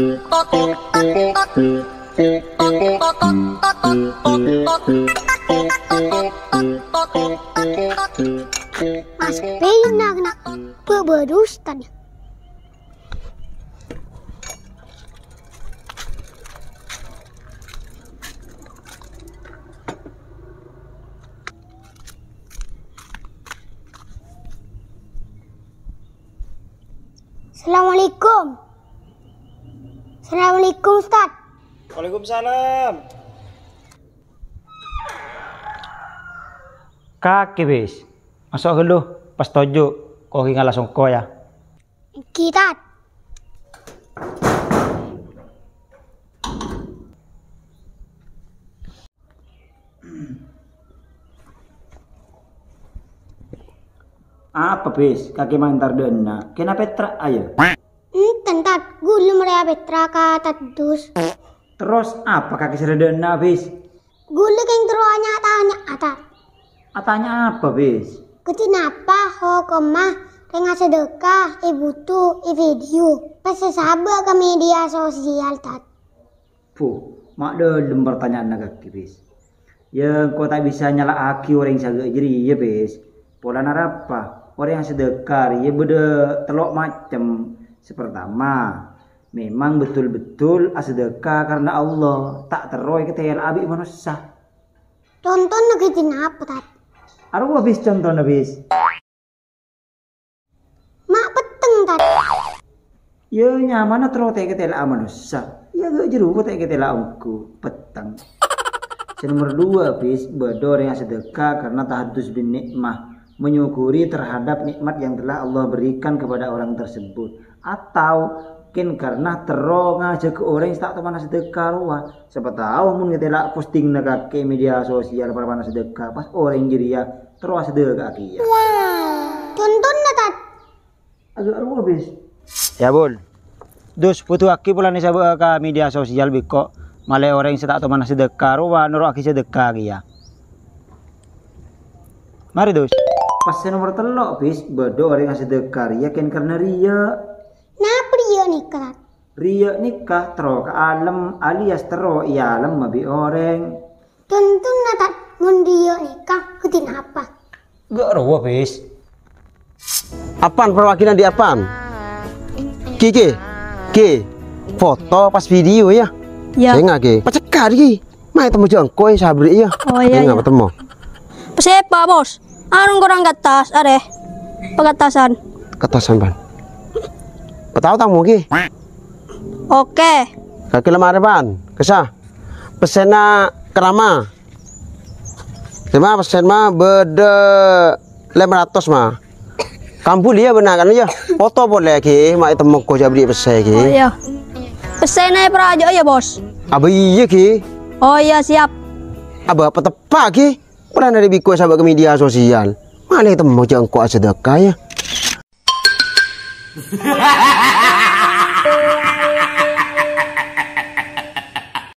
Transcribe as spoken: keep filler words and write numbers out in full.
Mas Bey na' kena bebedus tadi. Assalamualaikum. Assalamualaikum, Ustaz. Waalaikumsalam. Kakè, Bis. Maso' ghâllu, pas toju', ko' ghi' ngala songko, yâ. Èngghi, Tat. Apa, Bis? Kakè ma' entar dâ' enna'. Kèng apètra, ayo. Enten, Tat. Ghulâ marè apètra ka Tat Dus. Terros apa kakè sè dâ' enna', Bis? Ghulâ kèng terro nya-tanya, Tat. Atanya apa, Bis? Ghâdhi napa hokomma rèng asadhâka è buto, è video, pas èsabâ' ka media sosial, Tat? Puh, ma' dâlem partanya'anna kakè, Bis. Yâ, engko' ta' bisa nyala'aghi orèng sè aghâ' jârèya, Bis. Polana arapa? Orèng asadhâka rèya bâdâ tello' macem. Sè partama, memang betul-betul asadhâka karna Allah, ta' terro èkatèla'a bi' manossa. Contona ghâdhi napa, Tat? Arowa, Bis, contona, Bis. Ma' petteng, Tat. Yâ, nyamana terro ta' èkatèla'a manossa. Yâ, aghâ' jârowa ta' èkatèla'a ongghu, petteng. Sè nomer dua, Bis, bâdâ orèng asadhâka karna tahadus bin ni'mah, menyukuri terhadap nikmat yang telah Allah berikan kepada orang tersebut. Atau kèng karna terro ngajhâghâ orèng sè ta' toman asadhâka rowa. Sapa tao mon ngatèla' postinganna kakè media sosial para-para asadhâka, pas orèng jârèya terro asadhâka kèya. Contona, Tat? Aghâ' rowa, Bis. Yâ, Bul. Dus, bhutoaghi polana èsabâ'â ka media sosial bi' engko', malè orèng sè ta' toman asadhâka rowa noro'aghi sadhâka kèya. Marè, Dus. Pas sè nomer tello', Bis, bâdâ orèng asadhâka rèya kèng karna riya'. Napa riya' nèka, Tat? Riya' nèka terro kaalem alias terro èalem bi' orèng. Tontona, Tat, mon riya' nèka ghâdhi napa? Aghâ' rowa, Bis. Apaan perwakilan di apaan? Ki, ki, ki. Foto pas video, yâ. Yâ. Sènga', ki. Pacekka', ki. Ma' ètemmo jhâ' engko', yâ, Sabri, yâ. Oh, iyâ, sènga', iyâ. Ètemmo. Pèssè, Pak Bos. Arung korang ka attas, arè. Pakattasan. Kattasan, Pan. Patao tamoy, ki. Oke. Kakè la marè, Pan. Kassa. Pèssèna kerama. Sè ma pèssèna ma bâdâ lèma ratos, ma. Kambu lè, yâ, bâ'na kan, yâ. Foto polè, ki. Ma' ètemmo ko' jhâ' bâri' pèssè, ki. Oh, iyâ. Pèssèna èparaja, yâ, Bos. Abâ iyâ, ki. Oh, iyâ, siap. Abâ pateppa', ki. Polana rè bi' engko' èsabâ' ka media sosial. Malè ètemmo jhâ' engko' asadhâka, yâ.